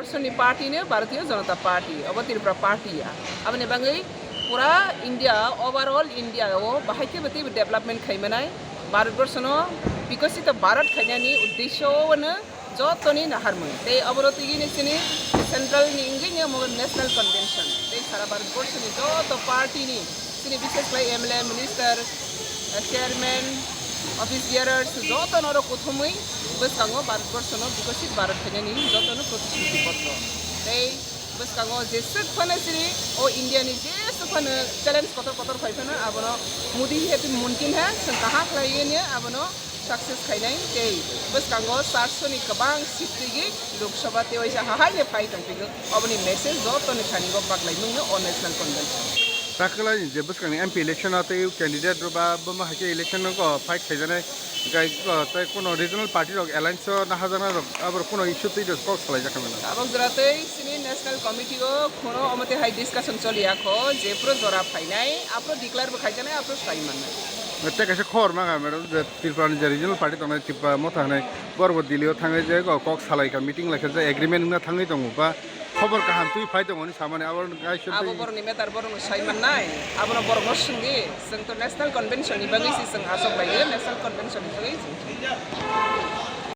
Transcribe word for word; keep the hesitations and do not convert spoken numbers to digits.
Soni party no Bharatiya Janata Party, obo Tripura party ya. Aboni bagwi pura India, overall India o bahai khe bwtwi development khai manai. Bharat Borsho no bikosito Bharat khainani uddesho no jotoni naharmung. Tei obo rw twi ni chini central ni wngwi ni omo national convention. Tei sara Bharat Borsho ni joto party ni chini bishes khlai M L A, minister, chairman, office bearers, joto norok kuthumwi bwskango Bharat Borsho no bikosit Bharat khainani joto no protisruti boddo. Tei bwskango jeswk phano chini o India ni jeswk phano challenge kotor kotor phai phano abono Modi hai mumkin hai chwng kaham khlaiwi abono success khainai. Tei bwskango charso ni kwbang seat twi Lok Sabha tei waisa hahai le phai tong phigo. Oboni message joto ni thani go baklai nung no o national convention. Takhwlai je bwskang ni M P election o tei candidate rok ba boma hai khe election o fight khaijaknai. Gai ko tei kuno regional party rok alliance o naharjaknai rok abo rok kuno issue twi rok kok salai jakha mano. Tabok jora tei sini national committee o kuno omo tei hai discussion choli ya kho je pro jora phainai, apro declare bo khaijaknai, apro sai mannai. Tei kaisa khobor ma kha, madam, je Tripura ni je regional party tongnai Tipra Motha hinwi borok bo Delhi o thangwi je kok salai kha, meeting lai kha, je agreement wngna thangwi tongo ba khobor kaham twi phai tongo hinwi samani abo kaisa Abo twi borokni matter borokno sai mannai, abono borokno swngdi, chwng to national convention ni bagwi se chwng aswk lai national convention ni bagwi chwng.